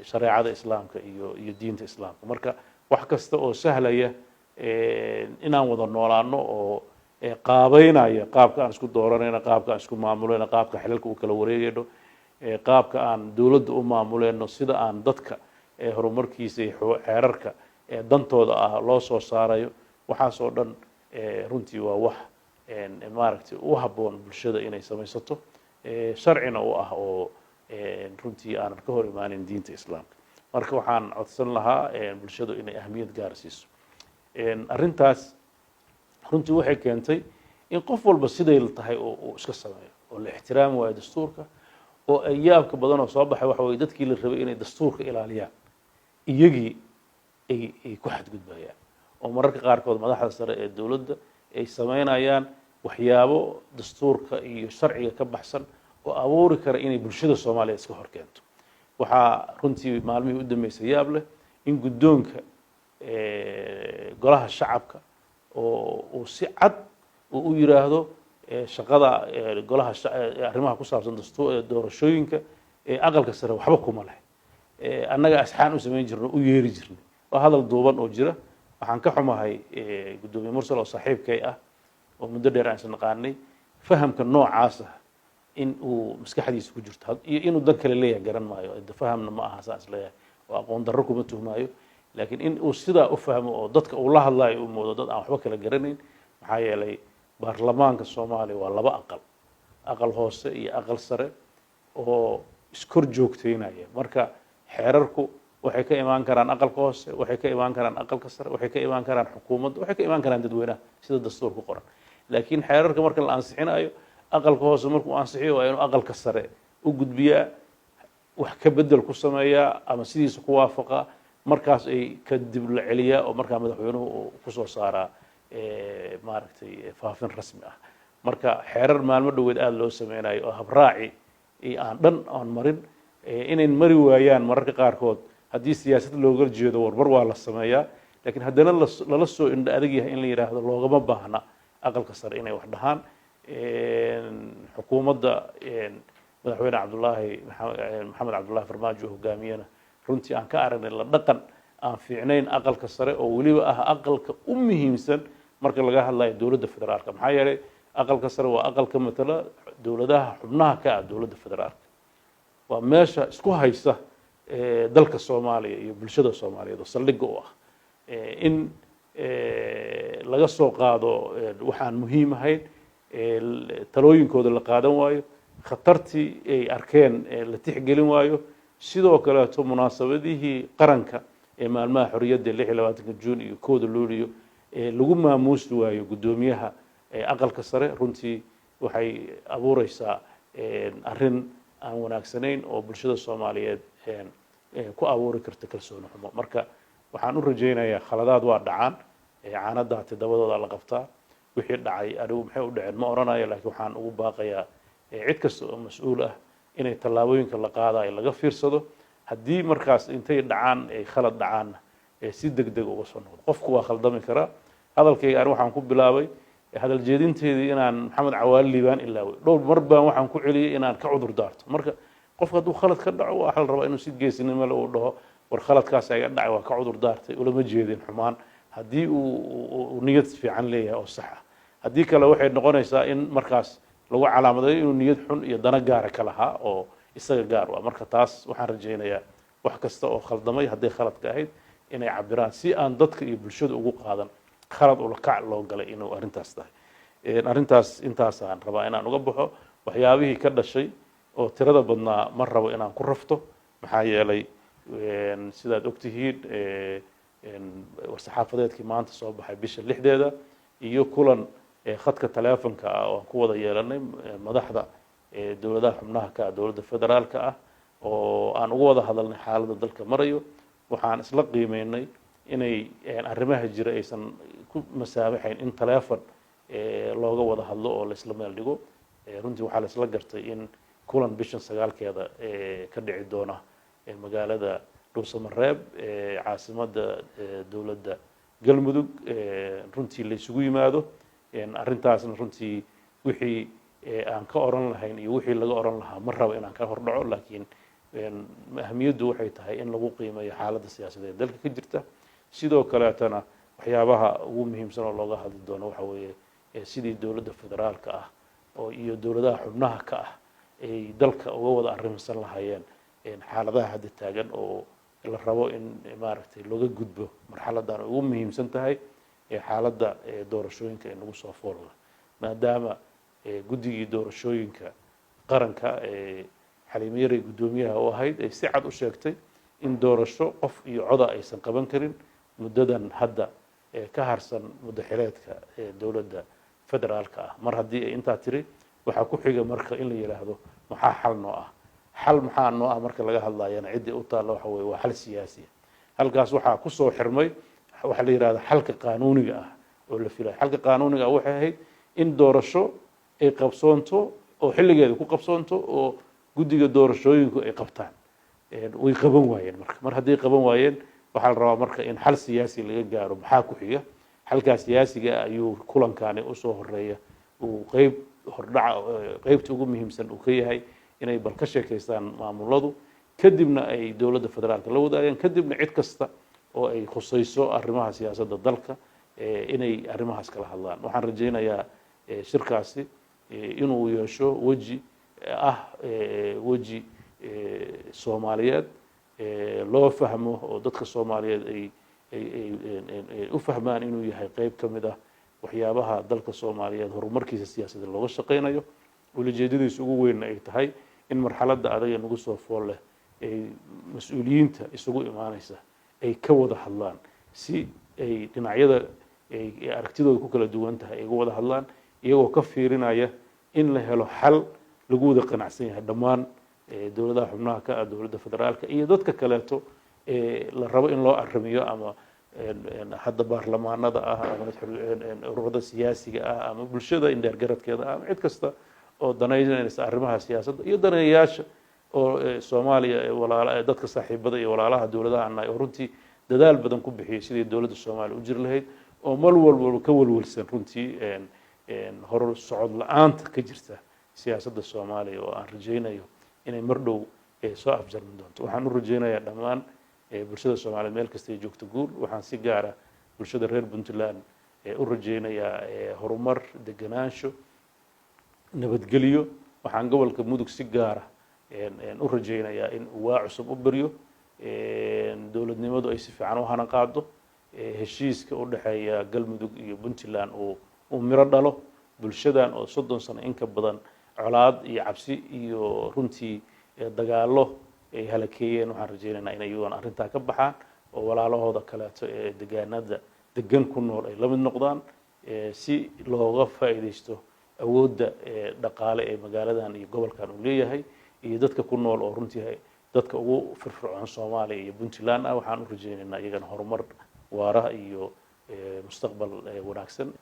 shareecada Islaamka iyo diinta Islaamka. Marka wax kasta oo sahlaya inaan wada noolaano oo qaabeynaya qaabka aan isku dooranayno, qaabka aan isku maamulayno, qaabka xilalka u kala wareegayno, qaabka aan dowladda u maamuleyno, sida aan dadka horumarkiisa iyo xeerarka dantooda ah loo soo saarayo, waxaasoo dhan runtii waa wax maaragtay u habboon bulshada inay samaysato, sharcina u ah oo runtii aanan ka hor imaanin diinta Islaamka. Marka waxaan codsan lahaa bulshadu inay ahmiyad gaar siiso arrintaas. Runtii waxay keentay in qof walba siday tahay oo uu iska sameeyo oo la ixtiraami waayo dastuurka, oo ay yaabka badan oo soo baxay waxa weye dadkii la rabay inay dastuurka ilaaliyaan iyagii ay ku xadgudbayaan, oo mararka qaarkood madaxda sare ee dowladda ay sameynayaan waxyaabo dastuurka iyo sharciga ka baxsan oo abuuri kara inay bulshada Soomaaliya iska hor keento. Waxaa runtii maalmihii u dambeysay yaab leh in guddoonka golaha shacabka oo uu si cad uu u yiraahdo shaqada golaha arrimaha ku saabsan dastuur doorashooyinka ee aqalka sare waxba kuma leh, annaga asxaan u samayn jirno, u yeeri jirnay. Waa hadal duuban oo jira. Waxaan ka xumahay guddoomiye Mursal oo saaxiibkay ah oo muddo dheer aan isnaqaanay, fahamka noocaas ah in uu maskaxdiisa ku jirto iyo inuu dan kale leeyahay garan maayo. Fahamna ma aha saan is leeyahay oo aqoon darro kuma tuhmaayo, laakiin in uu sidaa u fahmo oo dadka uu la hadlayo uu moodo dad aan waxba kala garanayn. Maxaa yeelay, baarlamaanka Soomaaliya waa laba aqal, aqal hoose iyo aqal sare oo iskor joogteynaya. Marka xeerarku waxay ka imaan karaan aqalka hoose, waxay ka imaan karaan aqalka sare, waxay ka imaan karaan xukuumadda, waxay ka imaan karaan dadweynaha sida dastuur ku qoran. Laakiin xeerarka marka la ansixinayo, aqalka hoose markuu ansixiyo waa inuu aqalka sare u gudbiyaa, wax ka bedel ku sameeyaa ama sidiisa ku waafaqaa, markaas ay kadib la celiyaa oo markaa madaxweynuhu uu kusoo saaraa maaragtay faafin rasmi ah. Marka xeerar maalmo dhoweed aada loo sameynayo oo habraaci iyo aan dhan aan marin inay mari waayaan mararka qaarkood haddii siyaasad looga jeedo warbar waa la sameeyaa, laakiin haddana lala soo indho adag yahay in la yidhaahdo loogama baahna aqalka sare inay wax dhahaan. Xukuumadda Madaxweyne Cabdulaahi Maxamed Cabdullaahi Farmaajo hogaamiyena runtii aan ka aragnay la dhaqan aan fiicnayn Aqalka Sare, oo weliba ah aqalka u muhiimsan marka laga hadlayo dowladda federaalka, maxaa yeelay Aqalka Sare waa aqalka matala dowladaha xubnaha ka ah dowladda federaalka, waa meesha isku haysa dalka Soomaaliya iyo bulshada Soomaaliyeed oo saldhigga u ah. In laga soo qaado waxaan muhiim ahayn, talooyinkooda la qaadan waayo, khatartii ay arkeen la tixgelin waayo, sidoo kaleeto munaasabadihii qaranka ee maalmaha xorriyadda, 26-ka Juun iyo 1-da Luuliyo, lagu maamuusi waayo guddoomiyaha Aqalka Sare, runtii waxay abuureysaa arrin aan wanaagsanayn oo bulshada Soomaaliyeed ku abuuri karta kalsooni xumo. Marka waxaan u rajaynayaa, khaladaad waa dhacaan, caanadaati dabadooda la qabtaa. Wixii dhacay anigu maxay u dhaceen ma odhanayo, laakiin waxaan ugu baaqayaa cid kasta oo mas-uul ah inay tallaabooyinka la qaadayo laga fiirsado. Haddii markaas intay dhacaan ay khalad dhacaanna, si deg deg uga soo noqdo. Qofku waa khaldami karaa. Hadalkayga ani waxaan ku bilaabay hadal jeedinteedii inaan Maxamed Cawaali Liibaan ilaaway. Dhowr mar baan waxaan ku celiyey inaan ka cudur daarto. Marka qofka hadduu khalad ka dhaco, waxaa la rabaa inuu si geesinimo le uu dhaho: "War, khaladkaas iga dhacay, waa ka cudur daartay, ulama jeedin xumaan," haddii uu niyad fiican leeyahay oo sax ah. Haddii kale waxay noqonaysaa in markaas lagu calaamadayo inuu niyad xun iyo dano gaara ka lahaa oo isaga gaar u ah. Marka taas waxaan rajaynayaa wax kasta oo khaldamay, hadday khaladka ahayd, inay cabiraan si aan dadka iyo bulshada ugu qaadan khalad ula kac loo galay inuu arrintaas tahay. Arrintaas intaasaan rabaa inaan uga baxo. Waxyaabihii ka dhashay oo tirada badnaa ma rabo inaan ku rafto, maxaa yeelay sidaad ogtihiin war-saxaafadeedkii maanta soo baxay bisha 6-deeda iyo kulan khadka taleefonka ah oo aan ku wada yeelanay madaxda dowladaha xubnaha ka ah dowladda federaalka ah, oo aan uga wada hadalnay xaaladda dalka marayo, waxaan isla qiimeynay inay arrimaha jira aysan ku masaamaxayn in taleefon looga wada hadlo oo la isla meel dhigo. Runtii waxaa la isla gartay in kulan bishan 9-keeda ka dhici doona magaalada Dhuusamareeb, caasimadda dowladda Galmudug, runtii la isugu yimaado. Arrintaasna runtii wixii aan ka oran lahayn iyo wixii laga oran lahaa ma rabo inaan ka hordhaco, laakiin ahamiyaddu waxay tahay in lagu qiimeeyo xaaladda siyaasadeed dalka ka jirta. Sidoo kaleetana waxyaabaha ugu muhiimsan oo looga hadli doono waxa weeye sidii dowladda federaalka ah oo iyo dowladaha xubnaha ka ah ay dalka uga wada arrimsan lahaayeen xaaladaha hadda taagan oo la rabo in maaragtay looga gudbo marxaladan ay ugu muhiimsan tahay xaaladda doorashooyinka ee nagu soo foolda, maadaama guddigii doorashooyinka qaranka ee Xaliimo Yarey guddoomiyaha u ahayd ay si cad u sheegtay in doorasho qof iyo coda aysan qaban karin muddadan hadda ka harsan muddo xileedka dowladda federaalka ah. Mar haddii ay intaa tiri, waxaa ku xiga marka in la yidhaahdo: maxaa xal noo ah? Xal maxaa noo ah marka laga hadlayana, ciddii u taalla waxa weye waa xal siyaasiya. Halkaas waxaa kusoo xirmay waxaa la yidhahda xalka qaanuuniga ah oo la filayo. Xalka qaanuuniga ah waxay ahayd in doorasho ay qabsoonto oo xilligeeda ku qabsoonto oo guddiga doorashooyinku ay qabtaan. Way qaban waayeen. Marka mar hadday qaban waayeen, waxaa la rabaa marka in xal siyaasi laga gaaro. Maxaa ku xiga? Xalkaas siyaasiga ayuu kulankaani usoo horeeya uu qeyb hordhaca, qeybta ugu muhiimsan uu ka yahay inay bal ka sheekaystaan maamuladu, kadibna ay dowladda federaalka la wadaagaan, kadibna cid kasta oo ay khusayso arrimaha siyaasadda dalka inay arrimahaas kala hadlaan. Waxaan rajaynayaa shirkaasi inuu yeesho weji ah, weji Soomaaliyeed loo fahmo oo dadka Soomaaliyeed ay u fahmaan inuu yahay qeyb ka mid ah waxyaabaha dalka Soomaaliyeed horumarkiisa siyaasadeed looga shaqaynayo, ulajeedadiisa ugu weynna ay tahay in marxaladda adag ee nagu soo fool leh ay mas-uuliyiinta isugu imaanaysa ay ka wada hadlaan, si ay dhinacyada ay aragtidooda ku kala duwan tahay ay uga wada hadlaan, iyagoo ka fiirinaya in la helo xal lagu wada qanacsan yahay dhammaan dowladaha xubnaha ka ah dowladda federaalka iyo dadka kaleeto ee la rabo in loo arrimiyo, ama hadda baarlamaanada ah, ama ururada siyaasiga ah, ama bulshada indheergaradkeeda ah, ama cid kasta oo danaynaysa arrimaha siyaasadda iyo daneeyayaasha oo Soomaaliya, walaala dadka saaxiibada iyo walaalaha dowladaha annahay oo runtii dadaal badan ku bixiyey sidii dowladda Soomaaliya u jiri lahayd, oo mar walbaba ka welwelsan runtii hor socod la-aanta ka jirta. siyaasadda Soomaaliya oo aan rajaynayo inay mar dhow soo afjarmi doonto. Waxaan u rajaynayaa dhammaan bulshada Soomaaliyeed meel kasta ay joogto guul. Waxaan si gaara bulshada reer Puntland u rajaynayaa horumar, deganaansho, nabadgelyo. Waxaan gobolka Mudug si gaara u rajaynayaa in uu waa cusub u baryo, dowladnimadu ay si fiican u hana qaado, heshiiska u dhexeeya Galmudug iyo Puntland uu miro dhalo. Bulshadan oo 30 sano in ka badan colaad iyo cabsi iyo runtii dagaallo ay halakeeyeen, waxaan rajaynaynaa in iyaguna arrintaa ka baxaan oo walaalahooda kaleeto ee degaanada degan ku nool ay la mid noqdaan, si looga faa'iidaysto awoodda dhaqaale ee magaaladan iyo gobolkan uu leeyahay iyo dadka ku nool oo runtii dadka ugu firfircoon Soomaaliya iyo Puntland ah. Waxaan u rajaynaynaa iyagana horumar waara iyo mustaqbal wanaagsan.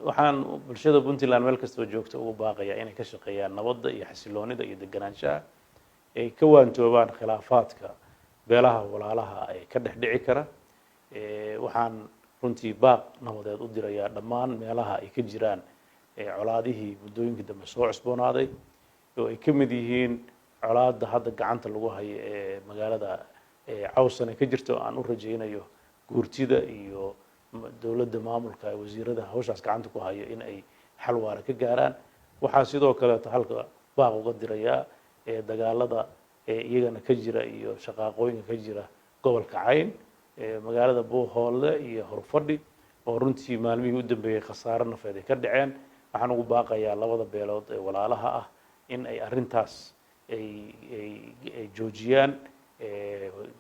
Waxaan bulshada Puntland meel kastoo joogta ugu baaqayaa inay ka shaqeeyaan nabadda iyo xasiloonida iyo deganaanshaha, ay ka waantoobaan khilaafaadka beelaha walaalaha ee ka dhex dhici kara. Waxaan runtii baaq nabadeed u dirayaa dhammaan meelaha ay ka jiraan colaadihii muddooyinkii dambe soo cusboonaaday, oo ay ka mid yihiin colaadda hadda gacanta lagu hayo ee magaalada Cawsane ka jirta, oo aan u rajaynayo guurtida iyo dowladda maamulka wasiirada hawshaas gacanta ku hayo in ay xal waara ka gaaraan. Waxaa sidoo kaleeto halka baaq uga dirayaa dagaalada iyagana ka jira iyo shaqaaqooyinka ka jira gobolka Cayn, magaalada Buuhoole iyo Horfadhi, oo runtii maalmihii u dambeeyey khasaare nafeed ay ka dhaceen. Waxaan ugu baaqayaa labada beelood ee walaalaha ah in ay arrintaas ay joojiyaan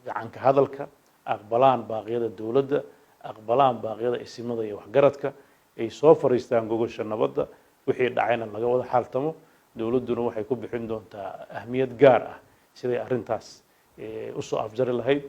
gacanka hadalka, aqbalaan baaqyada dowladda, aqbalaan baaqyada isimada iyo waxgaradka, ay soo fariistaan gogosha nabadda, wixii dhacayna laga wada xaaltamo. Dowladduna waxay ku bixin doontaa ahmiyad gaar ah siday arrintaas usoo afjari lahayd.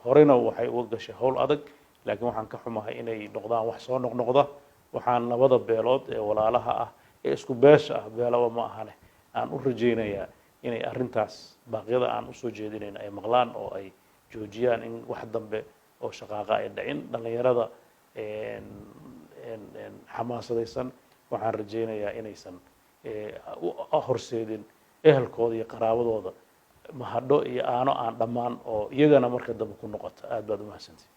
Horena waxay uga gashay howl adag, laakiin waxaan ka xumahay inay noqdaan wax soo noqnoqda. Waxaan labada beelood ee walaalaha ah ee isku beesha ah, beelaba ma ahane, aan u rajaynayaa inay arrintaas baaqyada aan usoo jeedinayno ay maqlaan oo ay joojiyaan in wax dambe oo shaqaaqa ay dhicin. Dhallinyarada xamaasadaysan waxaan rajaynayaa inaysan u horseedin ehelkooda iyo qaraabadooda mahadho iyo aano aan dhammaan oo iyagana marka dambe ku noqota. Aad baad umahadsantihi.